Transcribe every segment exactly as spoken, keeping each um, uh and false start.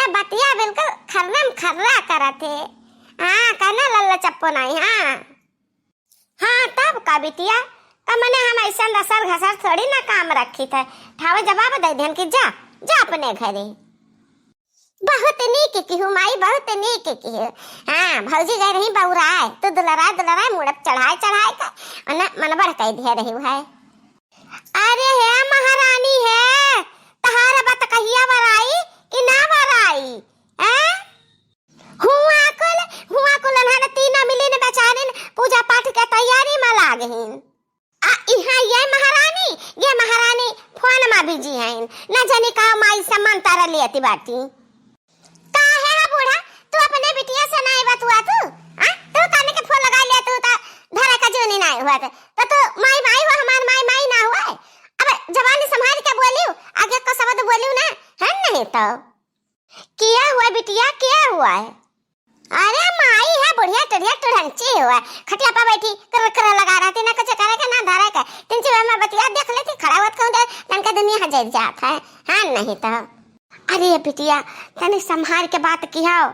बतिया बिल्कुल खर्रम खर्रा करत है। हाँ, कहना लल्ला चप्पो नाई, हाँ। हाँ, तब का बिटिया, का मने हम ऐसन रसर घसर थोड़ी ना काम रखी थे। ठावे जवाब दे देन कि जा, जा अपने घरे। बहुत नीक किहू माई, बहुत नीक किहू। हाँ, भौजी गए रही बउराए, तू दुलराए दुलराए मुड़प चढ़ाए चढ़ाए का, मने मनबढ़ कह दिया रही है। अरे हे महारानी हे, तहार बात कहिया बराई कि ना बराई? हैं? हुआ कुल, हुआ कुल अनहन तीनों मिलिन बेचारिन पूजा पाठ के तैयारी में लाग हिन। आ इहाँ ये महारानी, ये महारानी फोन में बिजी हईन, न जानी का माई से मंतर लेती बाटी। काहे है बूढ़ा, तू अपने बिटिया से नाई बतुआ तू? आ? तू काने के फोन लगा लिया तू, ता धरे का जोनी नाई हुआ थे। तो तू माई माई हो, हमार माई माई ना हुआ है। अब जबान संभाल के बोलियो, आगे को शब्द बोलियो ना, है नहीं तो। किया हुआ बिटिया, किया हुआ है? अरे माई है बुढ़िया टुढ़िया टुढ़ंची हुआ, खटिया पर बैठी कर कर लगा रहती, ना कुछ करे के ना धरे के। तीन चीज में बतिया देख लेती, खड़ा होत कहूँ दे, तनका दुनिया हजर जात है। हाँ नहीं तो। अरे बिटिया, तनी संभाल के बात किहाओ,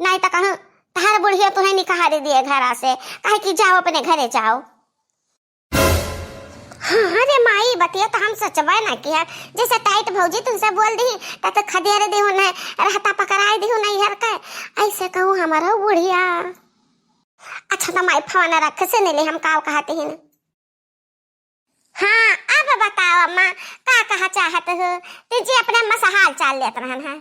नाई तो कहूँ तहार बुढ़िया तुहे निकाल दिए घरा से, काहे कि जाओ अपने घरे जाओ। हाँ रे माई, बतिया तो हम सोचबे ना किया, जैसे टाइट भौजी तुमसे बोल दी, ता तो खदेर देहु न, रहता पकड़ाई देहु न इहर के, ऐसे कहूँ हमारा बुढ़िया। अच्छा तो माई फोन रख से नहीं ले, हम काव कहते हैं। हाँ, अब बताओ अम्मा, का कहा चाहत हो? तुझे अपने अम्मा से हाल चाल लेत रहन है।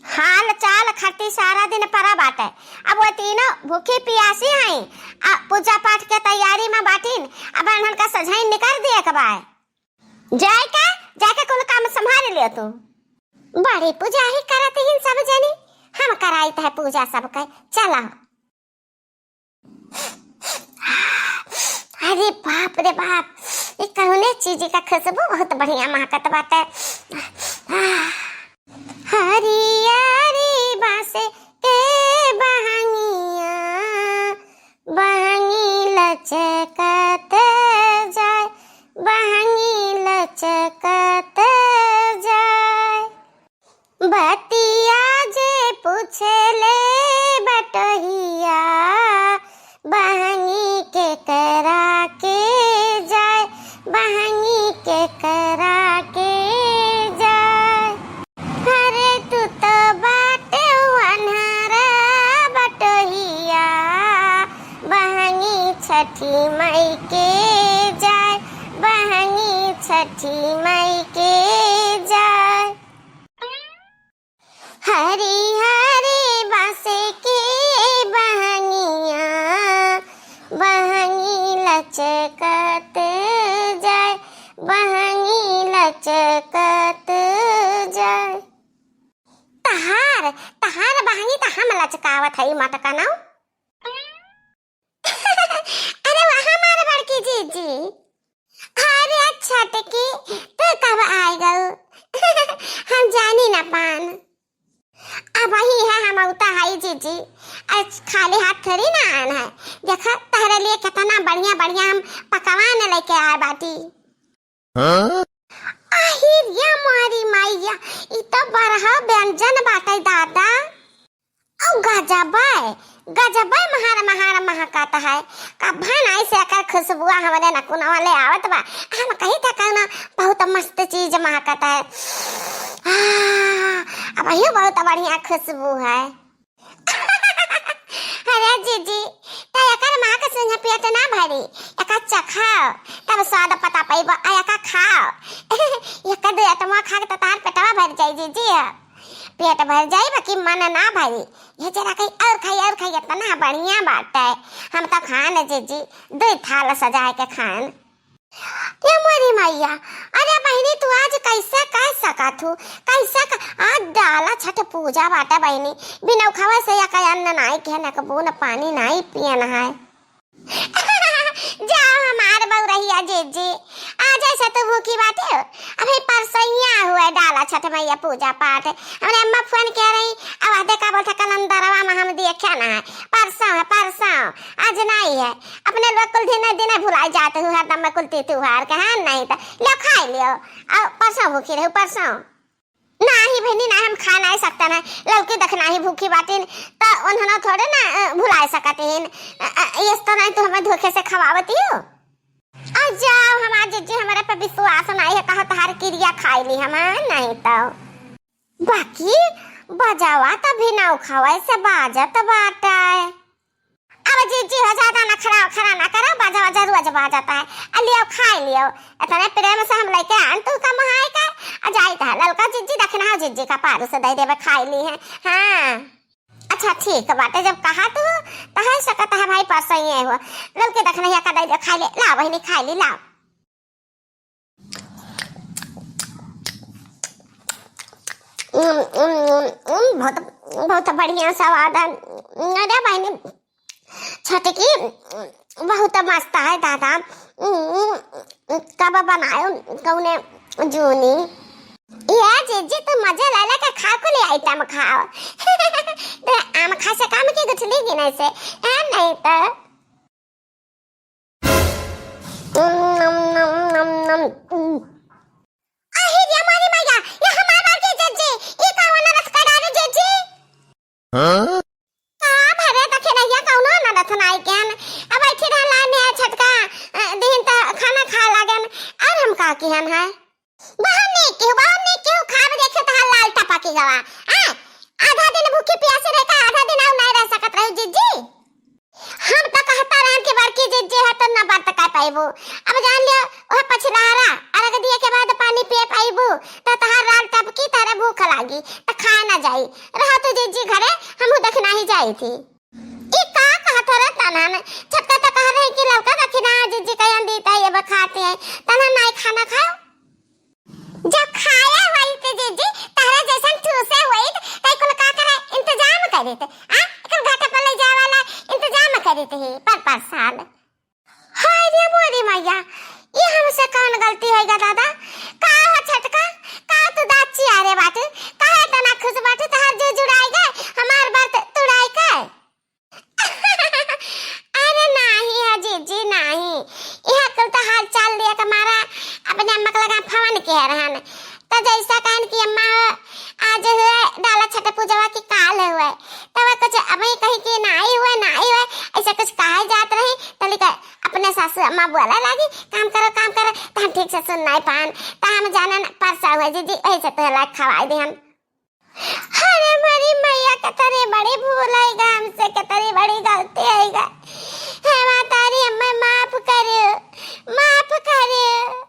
हाल चाल खट्टी सारा दिन परा बाटे। अब वो तीनों भूखी पियासी हैं, आ पूजा पाठ के तैयारी में बाटिन। अब इन्हन का सझाई निकाल दिए के बाय। जाए का, जाके कुल काम संभाल लियो तू। बड़ी पूजा ही करत ही सब जनी, हम कराइत है पूजा सबके। चला। अरे बाप रे बाप, ये कौने चीज का खुशबू बहुत बढ़िया महकत बाटे। हरियरी बाँस के बहंगिया, बहंगी लचकत जाए, बहंगी लचकत जाए। बतिया जे पूछले बटोहिया, बहंगी केकरा के जाए, बहंगी केकरा के जाए। अरे तू तो बाटे अन्हरा बटोहिया, बहंगी छठी माई के जाए, बहंगी छठी माई के जाए। हरी हरी बाँस के बहंगिया, बहंगी लचकत जाए, बहंगी लचकत जाए। तहार, तहार बहंगी त हम लचकावत हई मटकनऊ। अरे वाह, हमार बड़की जीजी। अरे छोटकी, तू कब आइ गऊ? हम जानी ना पान। अबही है हम उता हई जीजी। आज खाली हाथ थोड़ी ना आन है। देखा, तहरे लिए कितना बढ़िया बढ़िया हम पकवान लेके आए बाटी। हाँ? आहिर या मारी माइया, ई तो बरहा व्यंजन बाटे दादा। औ गजबै, गजबै महार महार महकत है। कभन ऐसे एकर खुशबुआ हमरे नकुनवा ले आवत बा। हम कही था कहना बहुत मस्त चीज महकत है। आ, अब यो बहुत बढ़िया खुशबू है। अरे जीजी, त एकर माँ के संगे पेट ना भरी, एका चखाओ, तब स्वाद पता पइबो, आ एका खाओ। एक दो एटमा खा के त तार पेटवा भर जाई जीजी, पेट भर जाई, बाकी मन ना भरी। ये जरा कहीं और खाई, और खाई, इतना बढ़िया बाटे। हम तो खान जीजी, दो थाल सजाए के खान। ए मोरी मैया, अरे बहिनी, तू आज कैसे कह सकत हू? कैसे क-, आज डाला छठ पूजा बाटे बहिनी, बिना उखावे से या का अन्न नाई के न बून पानी नाई पियन है। जा हमार बउरहिया जीजी, आज ऐसे तू भूखी बाटे हो? अभी परसैया हुए डाला छठ मैया पूजा पाठ, हमरे अम्मा फोन किया रही, अब आदे का बोलता कलंदरवा में हम देखे ना है, परसों है परसों। आज नाई है। अपने लोग कुल दिने दिने भुलाई जात हू, हरदम में कुल ती त्योहार के, हाँ, नहीं तो लो खाई लियो। और परसों भूखी रहू, परसों। नाही बहिनी, नाही, हम खा नाही सकत है। ललकी दखिनही भूखी बाटिन, त उन्हन थोड़े ना, अ, भुलाए सकत हिन। अ, अ, यस तो नाही, तू हमें धोखे से खवावती हो। आ जाओ, हमार जिज्जी हमरे पे विश्वास नाही है, कहा तहार किरिया खाई ली हम, नाही तो। बाकी बजावा त भी ना उखावे से बाजत बाटे। अब जिज्जी हो, ज्यादा नखरा उखरा ना करो, बाजा वाजा रोज बाजत है। आ लियो, खाई लियो, इतने प्रेम से हम लेके आन तू का महाई का। आ जाई त ललका जिज्जी, दखिनहा जिज्जी का पारू से दे देबे, खाई ली है। हाँ, अच्छा ठीक बाटे, जब कहा तू, त है सकत है भाई, परसों ये हो, ललके दखिनहा का दे दे, खाई ले, लाओ बहिनी, खाई ले, लाओ। उम, उम, उम, उम, बहुत, बहुत बढ़िया स्वाद है। अरे बहिनी, छटकी बहुत मस्त है दादा। उम, कब बनायो कौने जूनी? ये जिज्जी, तू मजे ले लेके खा, कुल आइटम खाओ। ते आम खा से काम की गुठली गिने से, है नहीं तो। नम, नम, नम, नम, नम। आही रे मोरी मैया, ये हमार बार के जिज्जी, ये का वाला रस का डाले जिज्जी? हाँ? का भरे दखिनहा कौनो ना रस नाई केन। अब बैठी रहला ने छटका, अ, दिन त खाना खाए लागन, और हम का किहन है? बहुत नीक केहू, बहुत नीक केहू, खाब देखे तहार लाल टपकी गवा। हैं? आधा दिन भूखी प्यासी रह का, आधा दिन आउ नहीं रह सकत रही जिज्जी। हम तो कहता रहन कि बड़की जिज्जी है तो न बरत कर पाइबू। अब जान लियो, वह पछिलहरा, अरग दिए के बाद पानी पिए पाइबू, तो तहार लाल टपकी, तहरे भूख लागी, तो खाए ना जाई। रहा तू जिज्जी घरे, हमहू दखिनही जाई थी। ई का कहत हो रे तनन? छटका तो कह रहे कि ललका दखिनहा जिज्जी कहियन दी त ये बखाते हैं। तनन नाई खाना खाओ। जब खाए होइत जिज्जी, तहरे जैसन ठूसे होइत, त कुल का करे इंतजाम करित? आ? एकर घाटा पर ले जाए वाला इंतजाम करित ही पर, पर साल। हाय रे मोरी मैया, ये हमसे कौन गलती होइगा दादा? का हो छटका, का तू दाँत चियारे बाटू? काहे तना खुश बाटू? तहार जी जुड़ाई गए, हमार बरत तुड़ाई के। अरे नाही है जिज्जी, नाही। यह कुल तो हाल चाल दिया के मारा अपने अम्मा के लगा फोन किहे रहन। तो जैसा कहन कि अम्मा हो, आज हुए डाला छठ पूजवा की काल हुए। तो वह कुछ अबही कही कि नाही हुए, नाही हुए, ऐसा कुछ कहे जात रही। तो लिखा अपने सासू अम्मा बोले लागी, "काम करो, काम करो।" तो हम ठीक से सुन नहीं पान। तो हम जानन परसा हुए जिज्जी, ऐसे तो लाग खवाई दे हम। अरे मोरी मैया, कतरे बड़ी भूल होइगा हमसे, कतरे बड़ी गलती होइगा। हे मातारी, हमें माफ करियो, माफ करियो।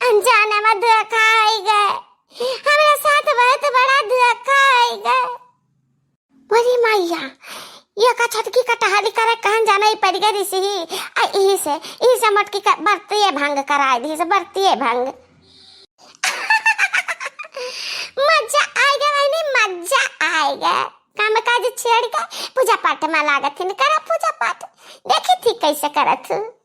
अनजाने में धोखा होइगा, हमरे साथ बहुत बड़ा धोखा होइगा। मोरी मैया, ये का छटकी कटहली करे कहन जाना ही पड़ गई रिसी ही। आ इही से, इही से मोटकी का बरतिये भंग कराए दी, से बरतिये भंग। मजा आएगा बहिनी, मजा आएगा। काम काज छेड़ के पूजा पाठ में लागत हिन, करा पूजा पाठ, देखी थी कैसे करत हूँ।